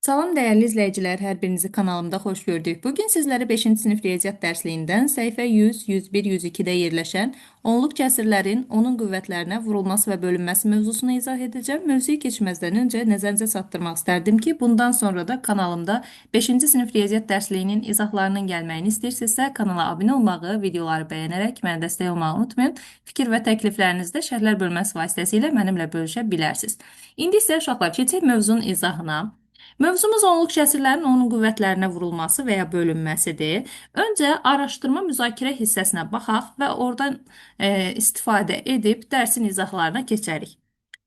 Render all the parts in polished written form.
Salam dəyərli izləyicilər, hər birinizi kanalımda xoş gördük. Bugün sizlərə 5-ci sinif riyaziyyat dərsliyindən səhifə 100, 101, 102-də yerləşən onluq kəsirlərin onun qüvvətlərinə vurulması və bölünməsi mövzusunu izah edəcəm. Mövzuya keçməzdən öncə nəzərinizə çatdırmaq istərdim ki, bundan sonra da kanalımda 5-ci sinif riyaziyyat dərsliyinin izahlarının gəlməyini istəyirsinizsə, kanala abunə olmağı, videoları bəyənərək mənə dəstək olmağı unutmayın. Fikir və təkliflərinizi də şərhlər bölməsi vasitəsilə mənimlə bölüşə bilərsiniz. İndi isə uşaqlar, keçək mövzunun izahına. Mövzumuz onluq kəsirlərin onun qüvvətlərinə vurulması və ya bölünməsidir. Öncə araşdırma müzakirə hissəsinə baxaq və oradan istifadə edib dərsin izahlarına keçərik.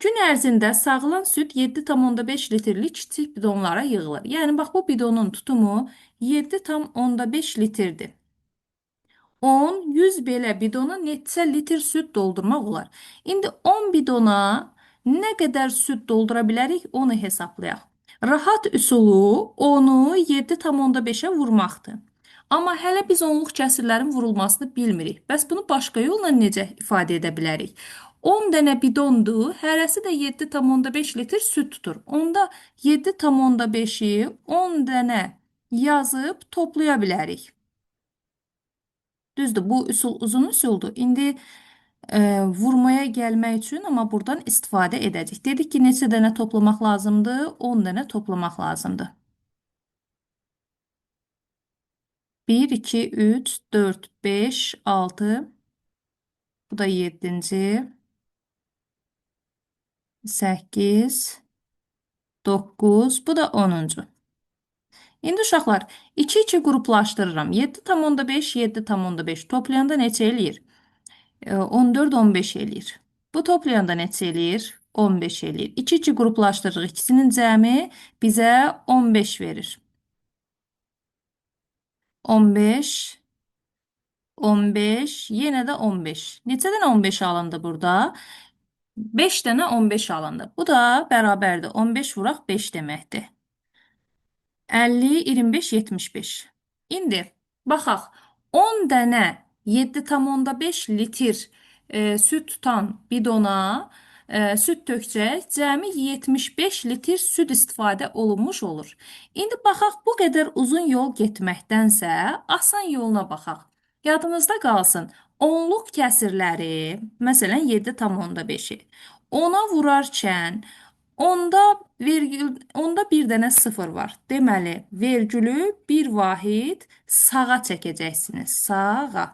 Gün ərzində sağılan süd 7,5 litrlik kiçik bidonlara yığılır. Yəni, bax, bu bidonun tutumu 7,5 litrdir. 10, 100 belə bidona neçə litr süd doldurmaq olar? İndi 10 bidona nə qədər süd doldura bilərik, onu hesablayaq. Rahat üsulu onu 7,5-ə vurmaqdır. Amma hələ biz onluq kəsirlərin vurulmasını bilmirik. Bəs bunu başqa yolla necə ifadə edə bilərik? 10 dənə bidondur, hərəsi də 7,5 litr süd tutur. Onda 7,5-i 10 dənə yazıb toplaya bilərik. Düzdür, bu üsul uzun üsuldur. İndi vurmaya gəlmək üçün, amma buradan istifadə edəcək. Dedik ki, neçə dənə toplamaq lazımdır? 10 dənə toplamaq lazımdır. 1, 2, 3, 4, 5, 6. Bu da 7-ci. 8, 9. Bu da 10-cu. İndi uşaqlar, 2-2 qruplaşdırıram. 7,5, 7,5 toplayanda neçə eləyir? 14, 15 eləyir. Bu toplayanda neçə eləyir? 15 eləyir. 2-2 qruplaşdırırıq. İkisinin cəmi bizə 15 verir. 15, 15, yenə də 15. Neçə dənə 15 alındı burada? 5 dənə 15 alındı. Bu da bərabərdir. 15 vuraq 5 deməkdir. 50, 25, 75. İndi baxaq. 10 dənə 7,5 litr süd tutan bidona süd tökcək, cəmi 75 litr süd istifadə olunmuş olur. İndi baxaq, bu qədər uzun yol getməkdənsə asan yoluna baxaq. Yadınızda qalsın, onluq kəsirləri, məsələn 7,5-i ona vurarkən onda bir dənə sıfır var. Deməli, vergülü bir vahid sağa çəkəcəksiniz. Sağa.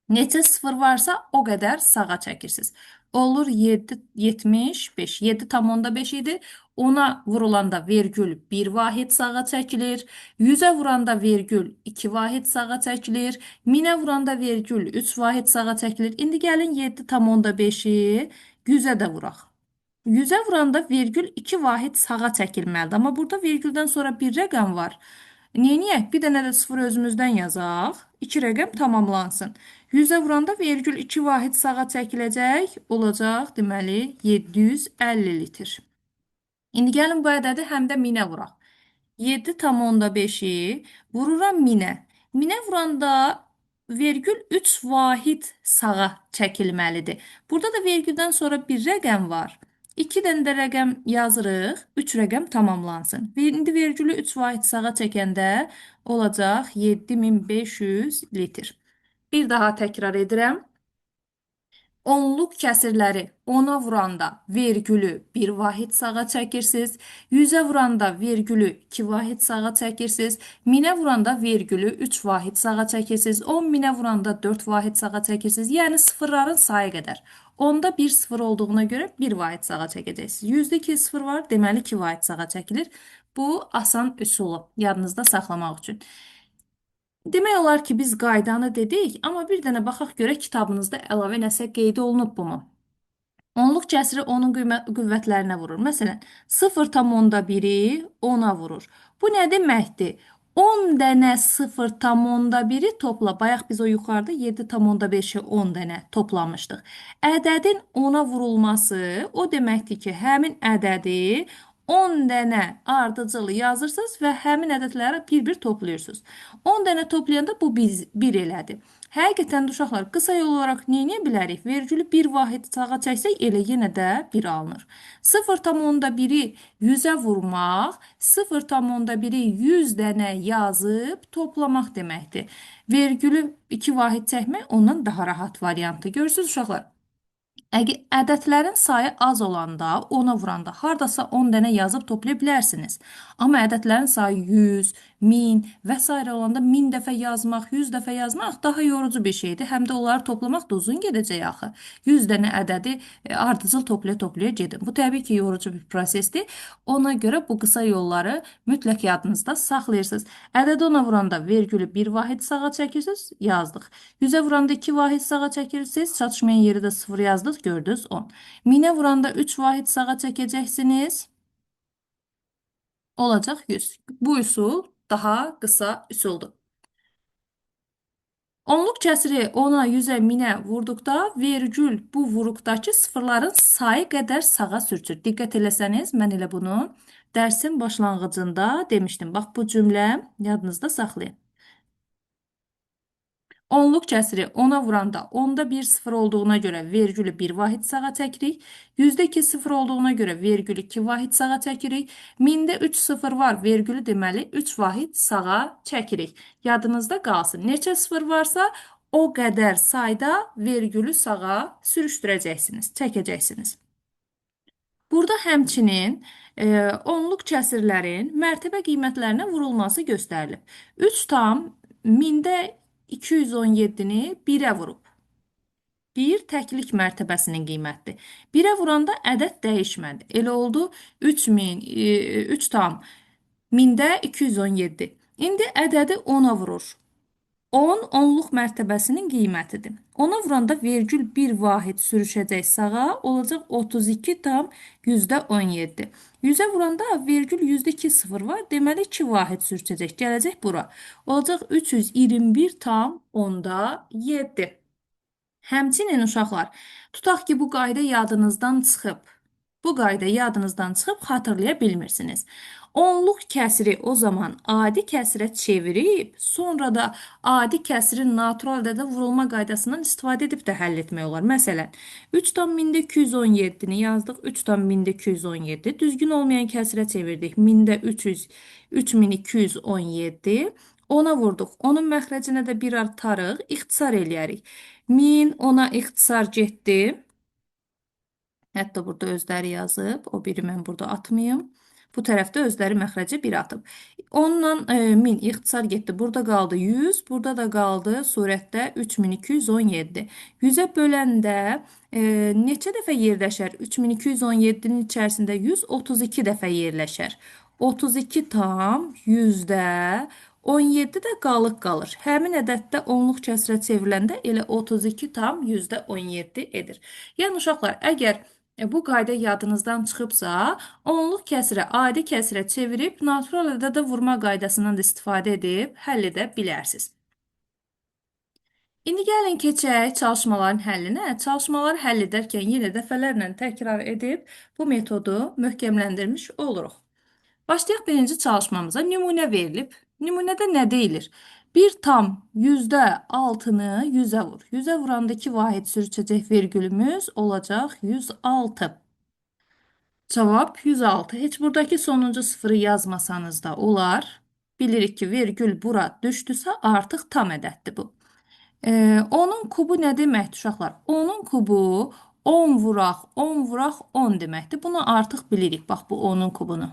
Neçə sıfır varsa o qədər sağa çəkirsiniz. Olur 7,75. 7,5 idi. Ona vurulanda vergül 1 vahid sağa çəkilir. 100-ə vuranda vergül 2 vahid sağa çəkilir. 1000-ə vuranda vergül 3 vahid sağa çəkilir. İndi gəlin 7,5-i 100-ə də vuraq. 100-ə vuranda vergül 2 vahid sağa çəkilməlidir. Amma burada vergüldən sonra bir rəqəm var. Neyniyək? Bir dənə də sıfır özümüzdən yazaq. 2 rəqəm tamamlansın. 100-ə vuranda vergül 2 vahid sağa çəkiləcək. Olacaq, deməli, 750 litr. İndi gəlin bu ədədi həm də 1000-ə vuraq. 7,5-i vururam 1000-ə. 1000-ə vuranda vergül 3 vahid sağa çəkilməlidir. Burada da vergüldən sonra bir rəqəm var. 2 dənə də rəqəm yazırıq, 3 rəqəm tamamlansın. İndi vergülü 3 vahid sağa çəkəndə olacaq 7500 litr. Bir daha təkrar edirəm. Onluq kəsirləri 10-a vuranda vergülü 1 vahid sağa çəkirsiniz. 100-ə vuranda vergülü 2 vahid sağa çəkirsiniz. 1000-ə vuranda vergülü 3 vahid sağa çəkirsiniz. 10.000-ə vuranda 4 vahid sağa çəkirsiniz. Yəni sıfırların sayı qədər. Onda bir sıfır olduğuna görə 1 vahid sağa çəkəcəksiniz. 100-də 2 sıfır var, deməli 2 vahid sağa çəkilir. Bu asan üsulu yadınızda saxlamaq üçün. Demək olar ki, biz qaydanı dedik, amma bir dənə baxaq görək kitabınızda əlavə nəsə qeyd olunub bu mu? Onluq kəsiri onun qüvvətlərinə vurur. Məsələn, 0,1-i 10-a vurur. Bu nə deməkdir? 10 dənə 0,1-i topla. Bayaq biz o yuxarıda 7,5-i 10 dənə toplamışdıq. Ədədin 10-a vurulması o deməkdir ki, həmin ədədi 10 dənə ardıcıl yazırsınız və həmin ədədləri bir-bir toplayırsınız. 10 dənə toplayanda bu 1 elədi. Həqiqətən də uşaqlar, qısa yol olaraq nə edə bilərik? Vergülü bir vahid sağa çəksək, elə yenə də 1 alınır. 0,1-i 100-ə vurmaq, 0,1-i 100 dənə yazıb toplamaq deməkdir. Vergülü 2 vahid çəkmək ondan daha rahat variantdır. Görürsünüz uşaqlar. Əgər ədədlərin sayı az olanda, 10-a vuranda hardasa 10 dənə yazıb toplaya bilərsiniz. Amma ədədlərin sayı 100, 1000 və s. olanda 1000 dəfə yazmaq, 100 dəfə yazmaq daha yorucu bir şeydir. Həm də onları toplamaq da uzun gedəcək axı. 100 dənə ədədi ardıcıl toplaya-toplaya gedin. Bu təbii ki, yorucu bir prosesdir. Ona görə bu qısa yolları mütləq yadınızda saxlayırsınız. Ədədi 10-a vuranda vergülü 1 vahid sağa çəkirsiniz, yazdıq. 100-ə vuranda 2 vahid sağa çəkirsiniz, çatışmayan yeri də 0 yazdıq, gördünüz 10. 1000-ə vuranda 3 vahid sağa çəkəcəksiniz. Olacaq 100. Bu üsul daha qısa üsuldur. Onluq kəsiri 10-a, 100-ə, 1000-ə vurduqda vergül bu vuruqdakı sıfırların sayı qədər sağa sürçür. Diqqət eləsəniz, mən elə bunu dərsin başlanğıcında demişdim. Bax, bu cümlə yadınızda saxlayın. Onluq kəsiri 10-a vuranda 10-da 1 sıfır olduğuna görə vergülü 1 vahid sağa çəkirik. 100-də 2 sıfır olduğuna görə vergülü 2 vahid sağa çəkirik. 1000-də 3 sıfır var, vergülü deməli 3 vahid sağa çəkirik. Yadınızda qalsın. Neçə sıfır varsa o qədər sayda vergülü sağa sürüşdürəcəksiniz, çəkəcəksiniz. Burada həmçinin onluq kəsirlərin mərtəbə qiymətlərinə vurulması göstərilib. 3 tam 1000-də 217-ni 1-ə vurub. 1 təklik mərtəbəsinin qiymətidir. 1-ə vuranda ədəd dəyişmədi. Elə oldu 3 tam 1000-də 217. İndi ədədi 10-a vurur. 10 onluq mərtəbəsinin qiymətidir. 10-a vuranda vergül 1 vahid sürüşəcək sağa, olacaq 32 tam %17. 100-ə vuranda vergül %2 sıfır var, deməli 2 vahid sürüşəcək, gələcək bura. Olacaq 321 tam 10-da 7. Həmçinin uşaqlar, tutaq ki, bu qayda yadınızdan çıxıb. Bu qayda yadınızdan çıxıb xatırlaya bilmirsiniz. Onluq kəsiri o zaman adi kəsirə çevirib, sonra da adi kəsirin natural ədədə vurulma qaydasından istifadə edib də həll etmək olar. Məsələn, 3 tam 1000-də 217-ni yazdıq, 3 tam 1000-də 217. Düzgün olmayan kəsirə çevirdik, 1000-də 3217. 10-a vurduq. Onun məxrəcinə də 1 artarıq, ixtisar eləyərik. 1000 ona ixtisar getdi. Hətta burada özləri yazıb, o biri mən burada atmayım. Bu tərəfdə özləri məxrəcə 1 atıb. Ondan 1000 ixtisar getdi. Burada qaldı 100, burada da qaldı surətdə 3217. 100-ə böləndə neçə dəfə yerləşər? 3217-nin içərisində 132 dəfə yerləşər. 32 tam 100-də 17 də qalıq qalır. Həmin ədəddə onluq kəsrə çevriləndə elə 32 tam %17 edir. Yəni uşaqlar, əgər bu qayda yadınızdan çıxıbsa, onluq kəsirə adi kəsirə çevirib natural ədədə vurma qaydasından da istifadə edib həll edə bilərsiniz. İndi gəlin keçək çalışmaların həllinə. Çalışmaları həll edərkən yenə dəfələrlə təkrar edib bu metodu möhkəmləndirmiş oluruq. Başlayaq birinci çalışmamıza. Nümunə verilib. Nümunədə nə deyilir? 1 tam %6-nı 100-ə vur. 100-ə vuranda 2 vahid sürüşəcək vergülümüz olacaq 106. Cavab 106. Heç buradakı sonuncu sıfırı yazmasanız da olar. Bilirik ki, vergül bura düşdüsə artıq tam ədəddir bu. Onun kubu nə deməkdir uşaqlar? Onun kubu 10 vuraq, 10 vuraq, 10 deməkdir. Bunu artıq bilirik. Bax, bu 10-un kubunu.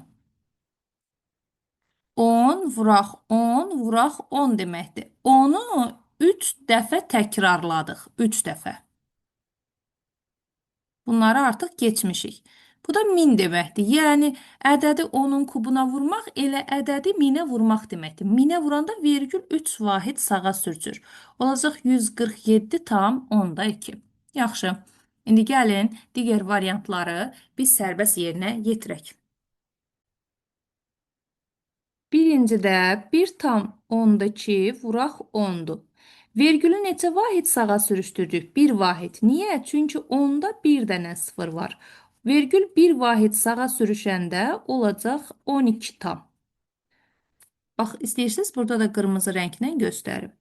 10 vuraq, 10 vuraq, 10 deməkdir. Onu 3 dəfə təkrarladıq. 3 dəfə. Bunları artıq keçmişik. Bu da 1000 deməkdir. Yəni, ədədi 10-un kubuna vurmaq elə ədədi 1000-ə vurmaq deməkdir. 1000-ə vuranda vergül 3 vahid sağa sürçür. Olacaq 147 tam 10-da 2. Yaxşı. İndi gəlin digər variantları biz sərbəst yerinə yetirək. Birincidə 1 tam 10-da 2 vuraq 10-dur. Vergülü neçə vahid sağa sürüşdürdük? 1 vahid. Niyə? Çünki 10-da 1 dənə sıfır var. Vergül 1 vahid sağa sürüşəndə olacaq 12 tam. Bax, istəyirsiniz, burada da qırmızı rənglə göstərim.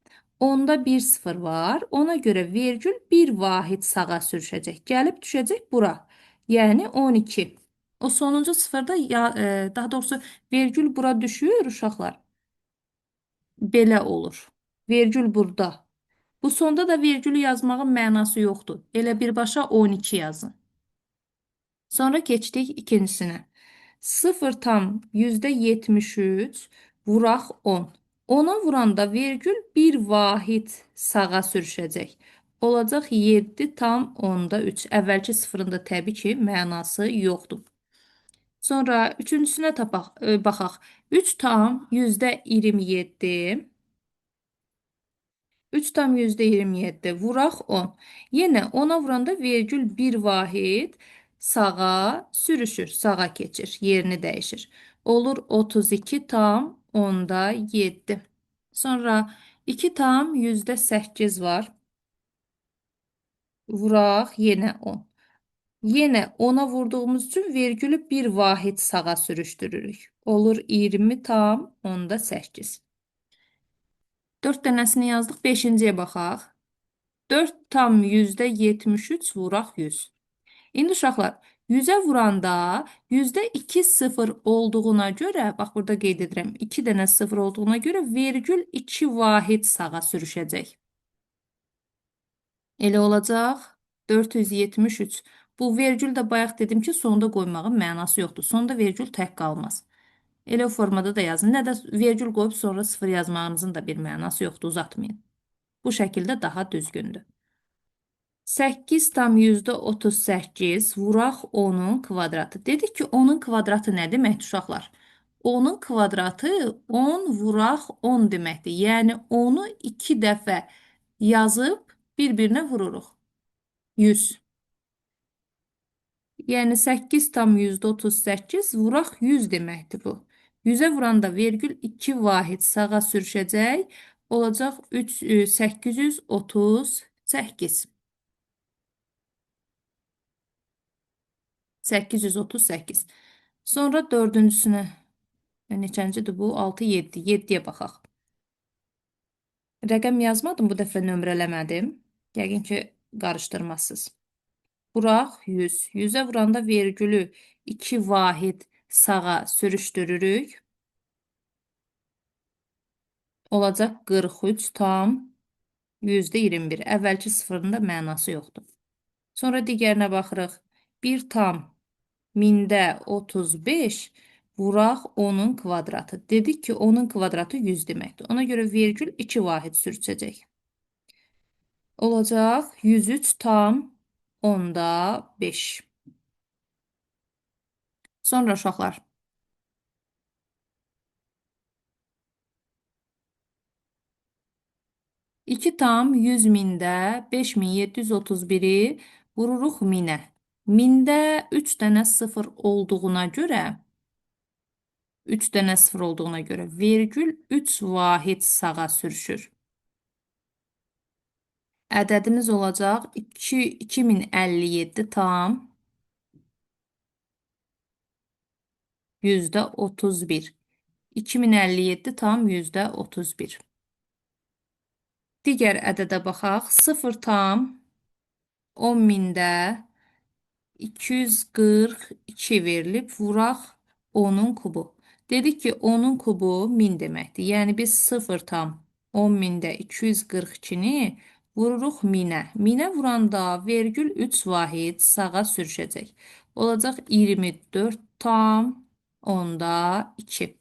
Onda bir sıfır var. Ona görə vergül bir vahid sağa sürüşəcək. Gəlib düşəcək bura. Yəni 12. O sonuncu sıfırda, ya, daha doğrusu vergül bura düşür uşaqlar. Belə olur. Vergül burada. Bu sonda da vergülü yazmağın mənası yoxdur. Elə birbaşa 12 yazın. Sonra keçdik ikincisinə. 0,73 vuraq 10. 10-a vuranda vergül bir vahid sağa sürüşəcək. Olacaq 7,3. Əvvəlki sıfırın da təbii ki, mənası yoxdur. Sonra üçüncüsünə baxaq. 3,27. 3,27 vuraq 10. Yenə 10-a vuranda vergül bir vahid sağa sürüşür, sağa keçir, yerini dəyişir. Olur 32,7. Sonra 2,8 var. Vuraq yenə 10. Yenə 10-a vurduğumuz üçün vergülü bir vahid sağa sürüşdürürük. Olur 20,8. 4 dənəsini yazdıq. 5-ciyə baxaq. 4,73 vuraq 100. İndi uşaqlar, 100-ə vuranda 2 sıfır olduğuna görə, bax burada qeyd edirəm, 2 dənə sıfır olduğuna görə vergül 2 vahid sağa sürüşəcək. Elə olacaq 473. Bu vergül də bayaq dedim ki, sonda qoymağın mənası yoxdur. Sonda vergül tək qalmaz. Elə o formada da yazın. Nə də vergül qoyub sonra sıfır yazmağınızın da bir mənası yoxdur. Uzatmayın. Bu şəkildə daha düzgündür. 8,38 vuraq 10-un kvadratı. Dedik ki, 10-un kvadratı nə deməkdir uşaqlar? 10-un kvadratı 10 vuraq 10 deməkdir. Yəni 10-u 2 dəfə yazıb bir-birinə vururuq. 100. Yəni 8,38 vuraq 100 deməkdir bu. 100-ə vuranda vergül 2 vahid sağa sürüşəcək. Olacaq 838. 838. Sonra dördüncüsünə, neçəncidir bu? 6, 7. 7-yə baxaq. Rəqəm yazmadım, bu dəfə nömrələmədim. Yəqin ki, qarışdırmazsınız. Vuraq 100. 100-ə vuranda vergülü 2 vahid sağa sürüşdürürük. Olacaq 43,21. Əvvəlki sıfırın da mənası yoxdur. Sonra digərinə baxırıq. 1,35 vuraq 10-un kvadratı. Dedik ki, 10-un kvadratı 100 deməkdir. Ona görə vergül 2 vahid sürüşəcək. Olacaq 103,5. Sonra uşaqlar. 2,100 mində 5731-i vururuq minə. Mində 3 dənə sıfır olduğuna görə, 3 dənə sıfır olduğuna görə vergül 3 vahid sağa sürüşür. Ədədimiz olacaq 2057 tam %31. 2057 tam %31. Digər ədədə baxaq. 0 tam 10 mində 242 verilib. Vuraq 10-un kubu. Dedik ki, 10-un kubu 1000 deməkdir. Yəni biz 0 tam 10 mində 242-ni vururuq 1000-ə. 1000-ə vuranda vergül 3 vahid sağa sürüşəcək. Olacaq 24 tam onda 2.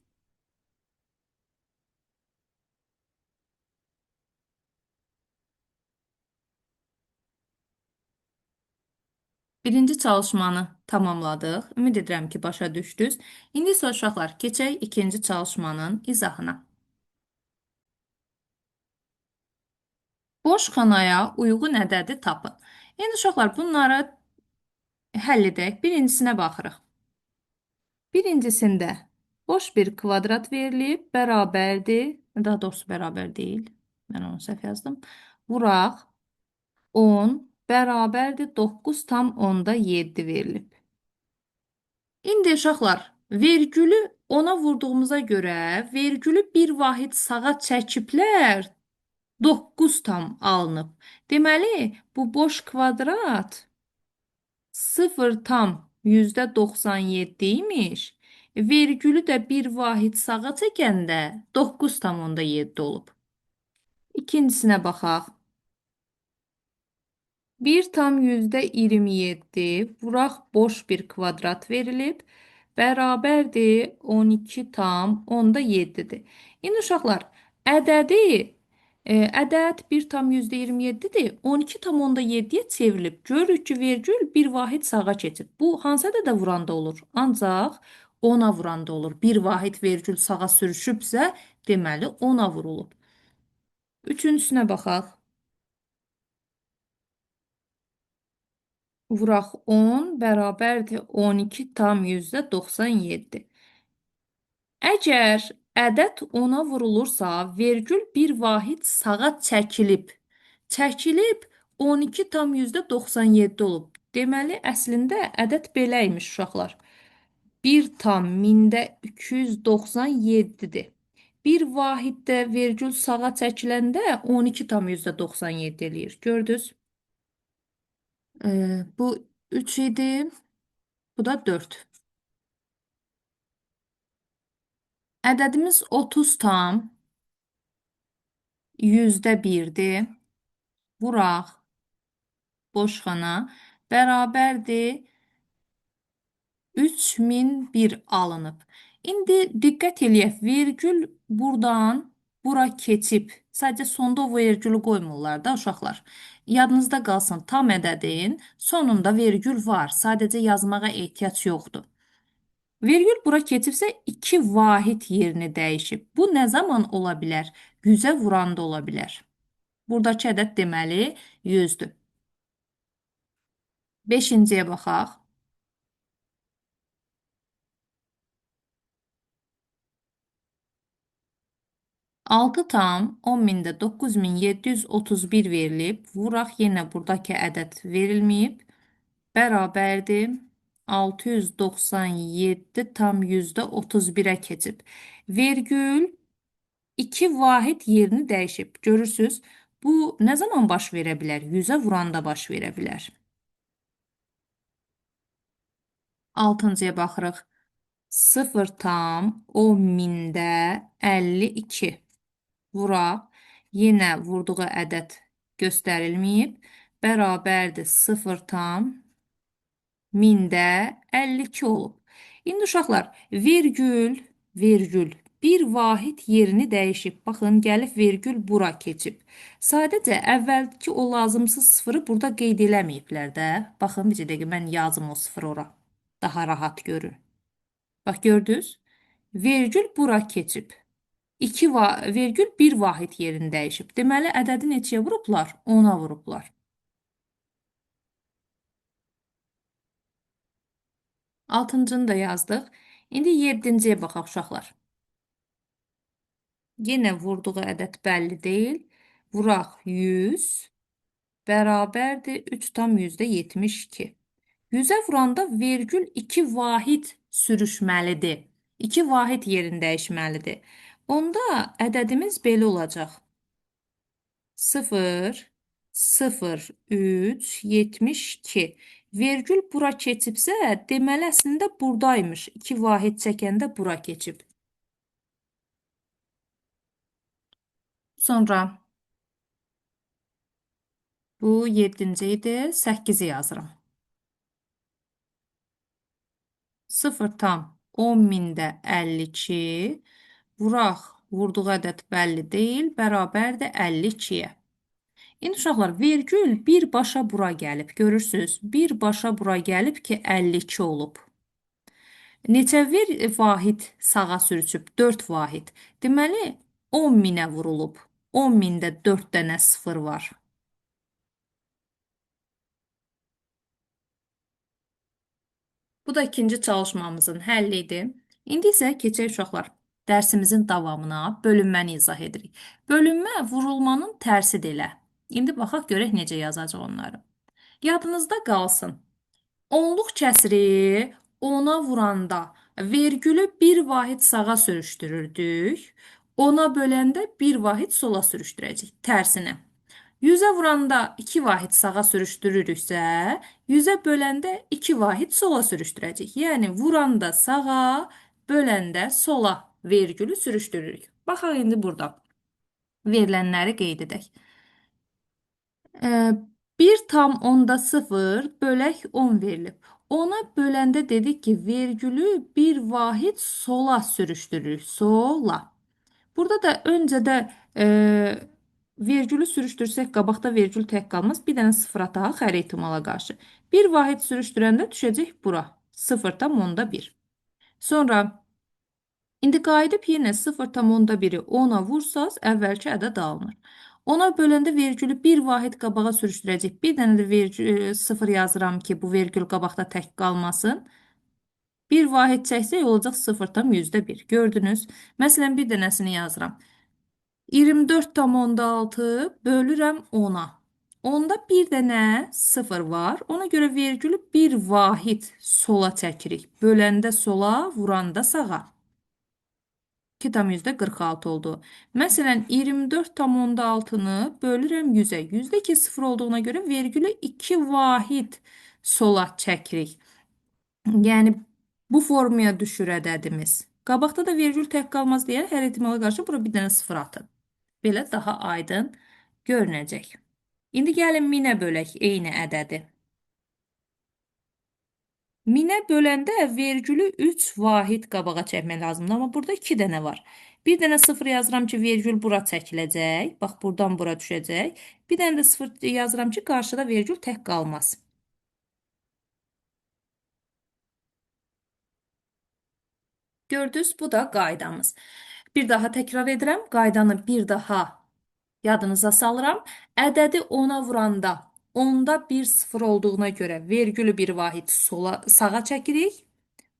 Birinci çalışmanı tamamladıq. Ümid edirəm ki, başa düşdünüz. İndi isə uşaqlar, keçək ikinci çalışmanın izahına. Boş xanaya uyğun ədədi tapın. İndi uşaqlar, bunları həll edək. Birincisinə baxırıq. Birincisində boş bir kvadrat verilib, bərabərdir. Daha doğrusu bərabər deyil. Mən onu səhv yazdım. Vuraq 10 bərabərdir 9,7 verilib. İndi uşaqlar, vergülü 10-a vurduğumuza görə vergülü bir vahid sağa çəkiblər. 9 tam alınıb. Deməli, bu boş kvadrat 0 tam %97 imiş. Vergülü də bir vahid sağa çəkəndə 9,7 olub. İkincisinə baxaq. 1 tam %27 vuraq boş bir kvadrat verilib. Bərabərdir 12 tam 7-dir. İndi uşaqlar, ədəd 1 tam %27-dir. 12 tam 7-yə çevrilib. Görürük ki, vergül bir vahid sağa keçib. Bu, hansı ədədə vuranda olur? Ancaq 10-a vuranda olur. Bir vahid vergül sağa sürüşübsə, deməli 10-a vurulub. Üçüncüsünə baxaq. Vuraq 10 bərabərdir 12 tam %97. Əgər ədəd 10-a vurulursa, vergül bir vahid sağa çəkilib. Çəkilib 12 tam %97 olub. Deməli, əslində ədəd belə imiş uşaqlar. 1 tam mində 297-dir. Bir vahiddə vergül sağa çəkiləndə 12 tam %97 eləyir. Gördünüz? Bu 3 idi. Bu da 4. Ədədimiz 30 tam %1-dir. Vuraq boşxana bərabərdir 3001 alınıb. İndi diqqət eləyək. Vergül buradan bura keçib. Sadəcə sonda o vergülü qoymurlar da uşaqlar. Yadınızda qalsın, tam ədədin sonunda vergül var. Sadəcə yazmağa ehtiyac yoxdur. Vergül bura keçibsə 2 vahid yerini dəyişib. Bu nə zaman ola bilər? 100-ə vuranda ola bilər. Buradakı ədəd deməli 100-dür. 5-ciyə baxaq. 6 tam 10 mində 9731 verilib. Vuraq yenə buradakı ədəd verilməyib. Bərabərdir 697 tam %31-ə keçib. Vergül 2 vahid yerini dəyişib. Görürsünüz, bu nə zaman baş verə bilər? 100-ə vuranda baş verə bilər. 6-cıya baxırıq. 0 tam 10 mində 52. Vuraq. Yenə vurduğu ədəd göstərilməyib. Bərabərdir 0 tam mində 52 olub. İndi uşaqlar, vergül bir vahid yerini dəyişib. Baxın, gəlib vergül bura keçib. Sadəcə əvvəlki o lazımsız sıfırı burada qeyd eləməyiblər də. Baxın, bir dəqiqə mən yazım o sıfırı ora. Daha rahat görün. Bax, gördünüz? Vergül bura keçib. 2 vergül bir vahid yerini dəyişib. Deməli, ədədi neçəyə vurublar? 10-a vurublar. 6-cını da yazdıq. İndi 7-ciyə baxaq uşaqlar. Yenə vurduğu ədəd bəlli deyil. Vuraq 100 bərabərdir 3 tam %72. 100-ə vuranda vergül 2 vahid sürüşməlidir. 2 vahid yerini dəyişməlidir. Onda ədədimiz belə olacaq. 0, 0, 3, 72. Vergül bura keçibsə, deməli əslində buradaymış. 2 vahid çəkəndə bura keçib. Sonra bu 7-ci idi. 8-i yazıram. 0 tam 10 mində 52. Vuraq, vurduğu ədəd bəlli deyil, bərabərdir 52-yə. İndi uşaqlar, vergül birbaşa bura gəlib. Görürsünüz, birbaşa bura gəlib ki, 52 olub. Neçə vahid sağa sürüşüb? 4 vahid. Deməli, 10 minə vurulub. 10 mində 4 dənə sıfır var. Bu da ikinci çalışmamızın həlli idi. İndi isə keçək uşaqlar. Dərsimizin davamına bölünməni izah edirik. Bölünmə vurulmanın tərsidir elə. İndi baxaq görək necə yazacaq onları. Yadınızda qalsın. Onluq kəsri 10-a vuranda vergülü bir vahid sağa sürüşdürürdük. 10-a böləndə 1 vahid sola sürüşdürəcək. Tərsinə. 100-ə vuranda 2 vahid sağa sürüşdürürüksə, 100-ə böləndə 2 vahid sola sürüşdürəcək. Yəni vuranda sağa, böləndə sola vergülü sürüşdürürük. Baxaq indi burada verilənləri qeyd edək. 1,0 bölək 10 verilib. 10-a böləndə dedik ki, vergülü 1 vahid sola sürüşdürürük. Sola. Burada da öncə də vergülü sürüşdürsək, qabaqda vergül tək qalmaz. Bir dənə sıfır ataq hər ehtimala qarşı. 1 vahid sürüşdürəndə düşəcək bura. 0,1. Sonra indi qayıdıb yenə 0,1-i 10-a vursaz, əvvəlki ədəd alınır. 10-a böləndə vergülü 1 vahid qabağa sürüşdürəcək. Bir dənə də 0 yazıram ki, bu vergül qabaqda tək qalmasın. 1 vahid çəksək olacaq 0,1. Gördünüz? Məsələn, bir dənəsini yazıram. 24,6 bölürəm 10-a. Onda bir dənə 0 var. Ona görə vergülü 1 vahid sola çəkirik. Böləndə sola, vuranda sağa. 2,46 oldu. Məsələn, 24,6-nı bölürəm 100-ə. 100-də 2 0 olduğuna görə vergülü 2 vahid sola çəkirik. Yəni, bu formaya düşür ədədimiz. Qabaqda da vergül tək qalmaz deyə hər ehtimala qarşı bura bir dənə 0 atın. Belə daha aydın görünəcək. İndi gəlin 1000-ə bölək eyni ədədi. 1000-ə böləndə vergülü 3 vahid qabağa çəkmək lazımdır. Amma burada 2 dənə var. Bir dənə 0 yazıram ki, vergül bura çəkiləcək. Bax, buradan bura düşəcək. Bir dənə də 0 yazıram ki, qarşıda vergül tək qalmaz. Gördünüz, bu da qaydamız. Bir daha təkrar edirəm. Qaydanı bir daha yadınıza salıram. Ədədi 10-a vuranda 10-da 1 0 olduğuna görə vergülü 1 vahid sağa çəkirik.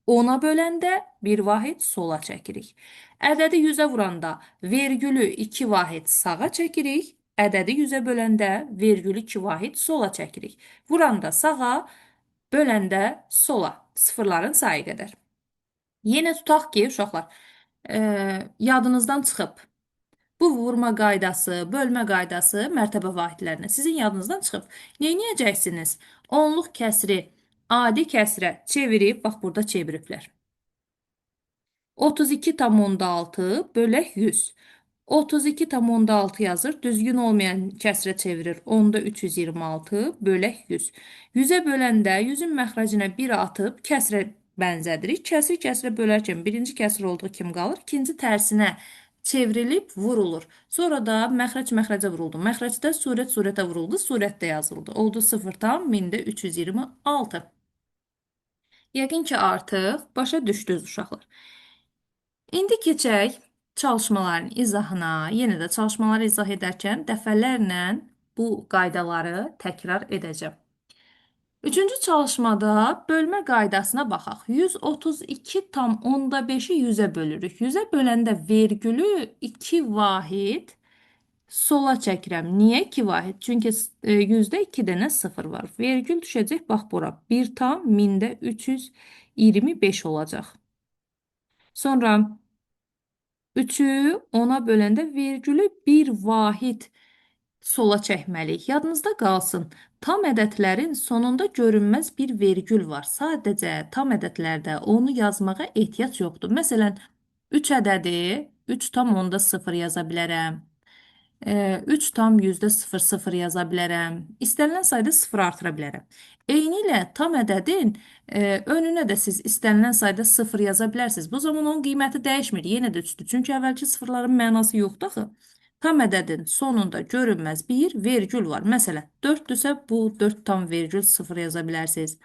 10-a böləndə 1 vahid sola çəkirik. Ədədi 100-ə vuranda vergülü 2 vahid sağa çəkirik. Ədədi 100-ə böləndə vergülü 2 vahid sola çəkirik. Vuranda sağa, böləndə sola. Sıfırların sayı qədər. Yenə tutaq ki, uşaqlar, yadınızdan çıxıb. Bu vurma qaydası, bölmə qaydası mərtəbə vahidlərinə sizin yadınızdan çıxıb. Neyniyəcəksiniz? Onluq kəsri adi kəsrə çevirib, bax burada çeviriblər. 32,6 bölək 100. 32,6 yazır. Düzgün olmayan kəsrə çevirir. Onda 326 bölək 100. 100-ə böləndə 100-ün məxrəcinə 1 atıb kəsrə bənzədirik. Kəsri kəsrə bölərkən birinci kəsr olduğu kimi qalır. İkinci tərsinə çevrilib vurulur. Sonra da məxrəc məxrəcə vuruldu. Məxrəcdə surət surətə vuruldu. Surət də yazıldı. Oldu 0,326. Yəqin ki, artıq başa düşdünüz uşaqlar. İndi keçək çalışmaların izahına. Yenə də çalışmaları izah edərkən dəfələrlə bu qaydaları təkrar edəcəm. Üçüncü çalışmada bölmə qaydasına baxaq. 132,5-i 100-ə bölürük. 100-ə böləndə vergülü 2 vahid sola çəkirəm. Niyə 2 vahid? Çünki 100-də 2 dənə 0 var. Vergül düşəcək bax bura. 1,325 olacaq. Sonra 3-ü 10-a böləndə vergülü 1 vahid sola çəkməliyik. Yadınızda qalsın, tam ədədlərin sonunda görünməz bir vergül var. Sadəcə tam ədədlərdə onu yazmağa ehtiyac yoxdur. Məsələn, 3 ədədi 3,0 yaza bilərəm. 3,00 yaza bilərəm. İstənilən sayda 0 artıra bilərəm. Eynilə tam ədədin önünə də siz istənilən sayda 0 yaza bilərsiniz. Bu zaman onun qiyməti dəyişmir. Yenə də 3-dür. Çünki əvvəlki sıfırların mənası yoxdur axı. Tam ədədin sonunda görünməz bir vergül var. Məsələn, 4-dürsə bu 4,0 yaza bilərsiniz.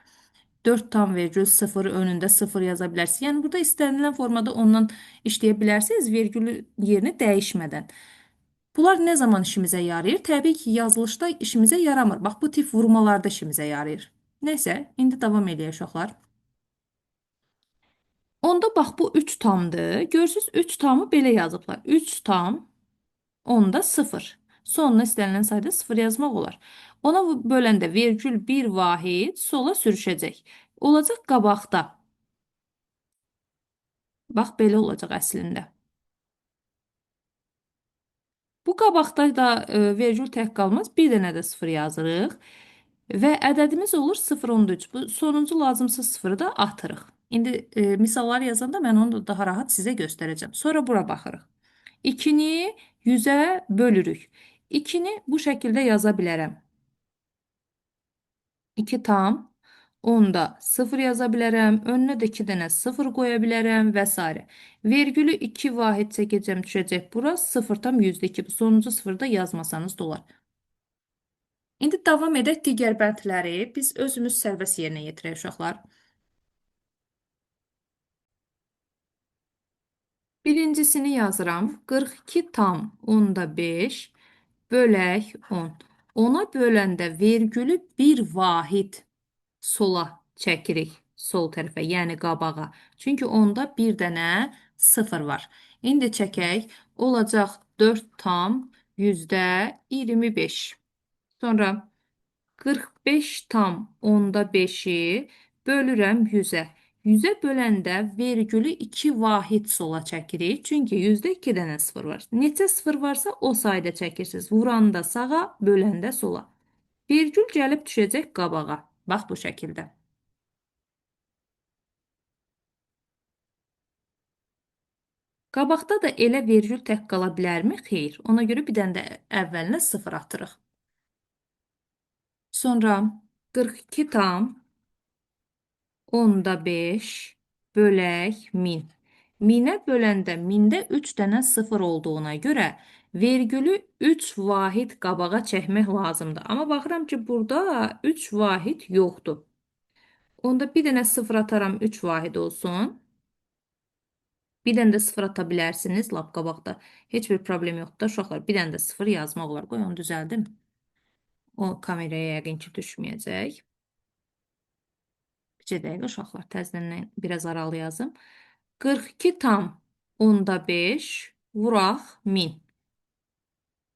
4,0 önündə 0 yaza bilərsiniz. Yəni burada istənilən formada ondan işləyə bilərsiniz, vergülü yerini dəyişmədən. Bunlar nə zaman işimizə yarayır? Təbii ki, yazılışda işimizə yaramır. Bax, bu tip vurmalarda işimizə yarayır. Neysə, indi davam eləyək uşaqlar. Onda bax, bu 3 tamdır. Görürsünüz, 3 tamı belə yazıblar. 3 tam, onda 0. Sonuna istənilən sayda 0 yazmaq olar. Ona böləndə vergül 1 vahid sola sürüşəcək. Olacaq qabaqda. Bax, belə olacaq əslində. qabaqda da vergül tək qalmaz. Bir dənə də 0 yazırıq. Və ədədimiz olur 0,3. Bu sonuncu lazımsız sıfırı da atırıq. İndi misallar yazanda mən onu da daha rahat sizə göstərəcəm. Sonra bura baxırıq. 2-ni 100-ə bölürük. 2-ni bu şəkildə yaza bilərəm. 2 tam, onda 0 yaza bilərəm. Önünə də 2 dənə 0 qoya bilərəm və s. Vergülü 2 vahid çəkəcəm, düşəcək bura. 0 tam %2. Bu sonuncu sıfırı da yazmasanız da olar. İndi davam edək digər bəndləri. Biz özümüz sərbəst yerinə yetirək uşaqlar. Birincisini yazıram. 42 tam onda 5 bölək 10. 10-a böləndə vergülü bir vahid sola çəkirik. Sol tərəfə, yəni qabağa. Çünki onda bir dənə 0 var. İndi çəkək. Olacaq 4 tam %25. Sonra 45 tam onda 5-i bölürəm 100-ə. 100-ə böləndə vergülü 2 vahid sola çəkirik. Çünki 100-də 2 dənə 0 var. Neçə 0 varsa o sayda çəkirsiniz. Vuranda sağa, böləndə sola. Vergül gəlib düşəcək qabağa. Bax bu şəkildə. Qabaqda da elə vergül tək qala bilərmi? Xeyr. Ona görə bir dənə də əvvəlinə 0 atırıq. Sonra 42 tam onda 5 bölək 1000. 1000-ə böləndə 1000-də 3 dənə 0 olduğuna görə vergülü 3 vahid qabağa çəkmək lazımdır. Amma baxıram ki, burada 3 vahid yoxdur. Onda bir dənə 0 ataram, 3 vahid olsun. Bir dənə də 0 ata bilərsiniz lap qabaqda. Heç bir problem yoxdur da uşaqlar. Bir dənə də 0 yazmaq olar. Qoy onu düzəldim. O kameraya yəqin ki düşməyəcək. Bir dəqiqə uşaqlar, təzədən biraz aralı yazım. 42 tam onda 5 vuraq 1000.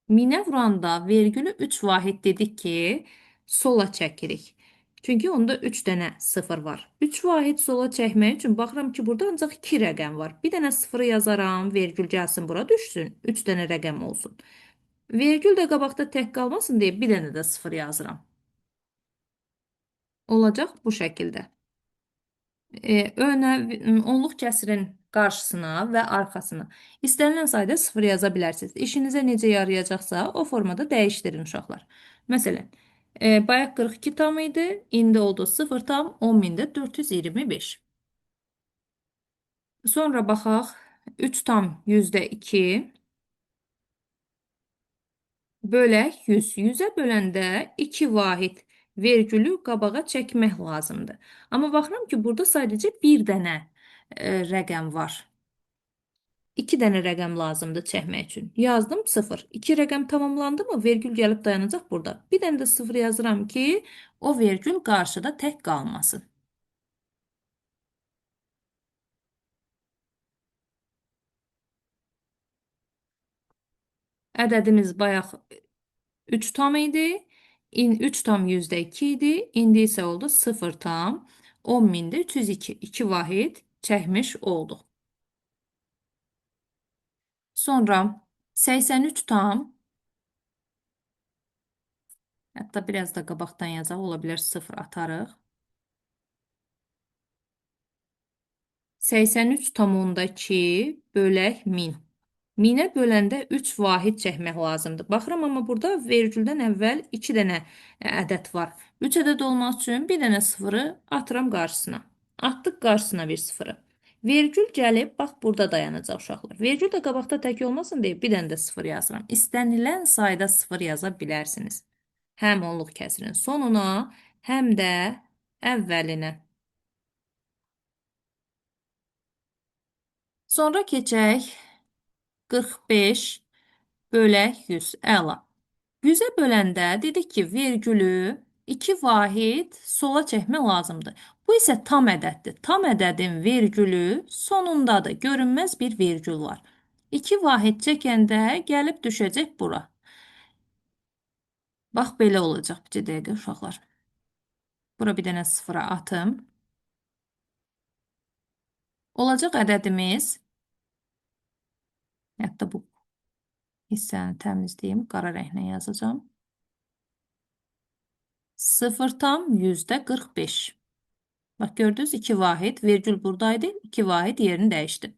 1000-ə vuranda vergülü 3 vahid dedik ki, sola çəkirik. Çünki onda 3 dənə 0 var. 3 vahid sola çəkmək üçün baxıram ki, burada ancaq 2 rəqəm var. Bir dənə 0-ı yazaram, vergül gəlsin bura düşsün, 3 dənə rəqəm olsun. Vergül də qabaqda tək qalmasın deyə bir dənə də 0 yazıram. Olacaq bu şəkildə. Önə, onluq kəsirin qarşısına və arxasına istənilən sayda 0 yaza bilərsiniz. İşinizə necə yarayacaqsa o formada dəyişdirin uşaqlar. Məsələn, bayaq 42 tam idi, indi oldu 0 tam 10.000-də 425. Sonra baxaq 3 tam %2 bölək 100. 100-ə böləndə 2 vahid vergülü qabağa çəkmək lazımdır. Amma baxıram ki, burada sadəcə bir dənə rəqəm var. 2 dənə rəqəm lazımdır çəkmək üçün. Yazdım 0. 2 rəqəm tamamlandı mı? Vergül gəlib dayanacaq burada. Bir dənə də 0 yazıram ki, o vergül qarşıda tək qalmasın. Ədədimiz bayaq 3 tam idi. 3 tam %2 idi. İndi isə oldu 0 tam 10.000-də 302. 2 vahid çəkmiş olduq. Sonra 83 tam, hətta biraz da qabaqdan yazaq, ola bilər 0 atarıq. 83 tam onda 2 bölək 1000. 1000-ə böləndə 3 vahid çəkmək lazımdır. Baxıram, amma burada vergüldən əvvəl 2 dənə ədəd var. 3 ədəd olmaq üçün bir dənə sıfırı atıram qarşısına. Atdıq qarşısına bir sıfırı. Vergül gəlib, bax burada dayanacaq uşaqlar. Vergül də qabaqda tək olmasın deyə bir dənə də sıfır yazıram. İstənilən sayda sıfır yaza bilərsiniz. Həm onluq kəsirin sonuna, həm də əvvəlinə. Sonra keçək 45 bölək 100. Əla. 100-ə böləndə dedik ki, vergülü 2 vahid sola çəkmək lazımdır. Bu isə tam ədəddir. Tam ədədin vergülü sonundadır. Görünməz bir vergül var. 2 vahid çəkəndə gəlib düşəcək bura. Bax, belə olacaq bir dəqiqə uşaqlar. Bura bir dənə sıfıra atım. Olacaq ədədimiz, hətta bu Hissəni təmizləyim, qara rənglə yazacağam. 0,45. Bax, gördünüz, 2 vahid, vergül buradaydı, 2 vahid yerini dəyişdi.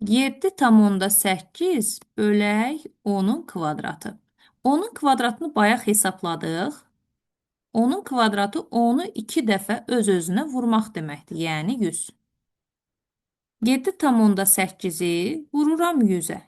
7,8 bölək 10-un kvadratı. 10-un kvadratını bayaq hesabladıq. 10-un kvadratı 10-u 2 dəfə öz-özünə vurmaq deməkdir, yəni 100. 7,8-i vururam 100-ə.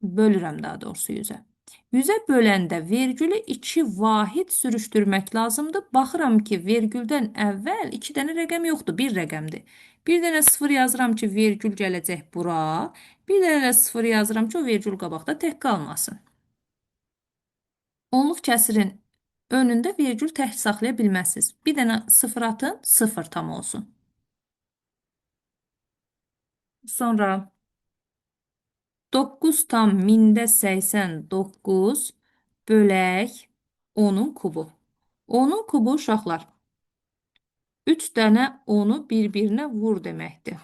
Bölürəm daha doğrusu 100-ə. 100-ə böləndə vergülü 2 vahid sürüşdürmək lazımdır. Baxıram ki, vergüldən əvvəl 2 dənə rəqəm yoxdur, bir rəqəmdir. Bir dənə 0 yazıram ki, vergül gələcək bura. Bir dənə də 0 yazıram ki, o vergül qabaqda tək qalmasın. Onluq kəsirin önündə vergül tək saxlaya bilməzsiniz. Bir dənə 0 atın, 0 tam olsun. Sonra 9,89 bölək 10-un kubu. 10-un kubu uşaqlar, 3 dənə 10-u bir-birinə vur deməkdir.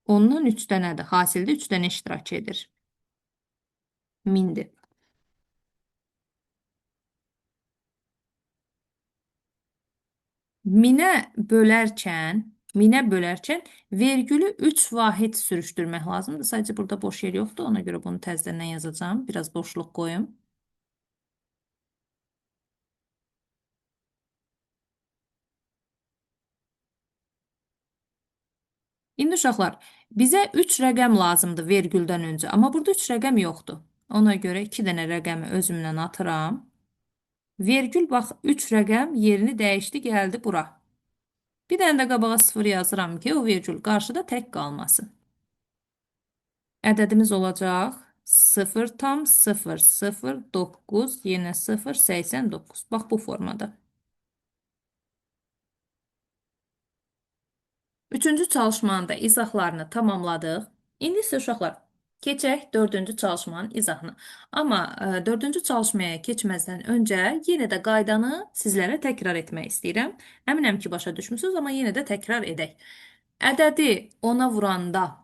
Ondan 3 dənədir. Hasildə 3 dənə iştirak edir. 1000-dir. Minə bölərkən vergülü 3 vahid sürüşdürmək lazımdır. Sadəcə burada boş yer yoxdur. Ona görə bunu təzədən yazacağam. Biraz boşluq qoyum. İndi uşaqlar, bizə 3 rəqəm lazımdır vergüldən öncə. Amma burada 3 rəqəm yoxdur. Ona görə 2 dənə rəqəmi özümlə atıram. Vergül, bax, 3 rəqəm yerini dəyişdi, gəldi bura. Bir dənə də qabağa 0 yazıram ki, o vergül qarşıda tək qalmasın. Ədədimiz olacaq 0,009, yenə 0,89. Bax, bu formada. Üçüncü çalışmanın da izahlarını tamamladıq. İndi isə uşaqlar, keçək dördüncü çalışmanın izahına. Amma dördüncü çalışmaya keçməzdən öncə yenə də qaydanı sizlərə təkrar etmək istəyirəm. Əminəm ki, başa düşmüsünüz, amma yenə də təkrar edək. Ədədi 10-a vuranda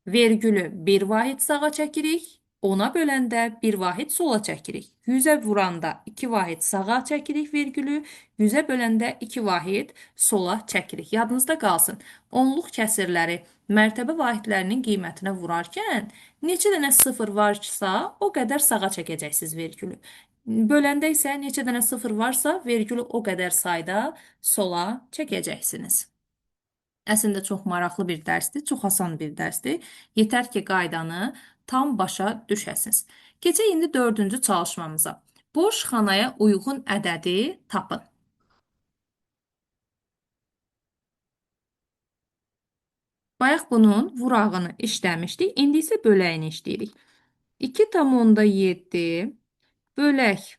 vergülü 1 vahid sağa çəkirik, 10-a böləndə 1 vahid sola çəkirik. 100-ə vuranda 2 vahid sağa çəkirik vergülü, 100-ə böləndə 2 vahid sola çəkirik. Yadınızda qalsın, onluq kəsirləri mərtəbə vahidlərinin qiymətinə vurarkən neçə dənə 0 varsa o qədər sağa çəkəcəksiniz vergülü. Böləndə isə neçə dənə 0 varsa vergülü o qədər sayda sola çəkəcəksiniz. Əslində çox maraqlı bir dərsdir, çox asan bir dərsdir. Yetər ki, qaydanı tam başa düşəsiniz. Keçək indi dördüncü çalışmamıza. Boş xanaya uyğun ədədi tapın. Bayaq bunun vurağını işləmişdik. İndi isə böləyini işləyirik. 2,7 bölək.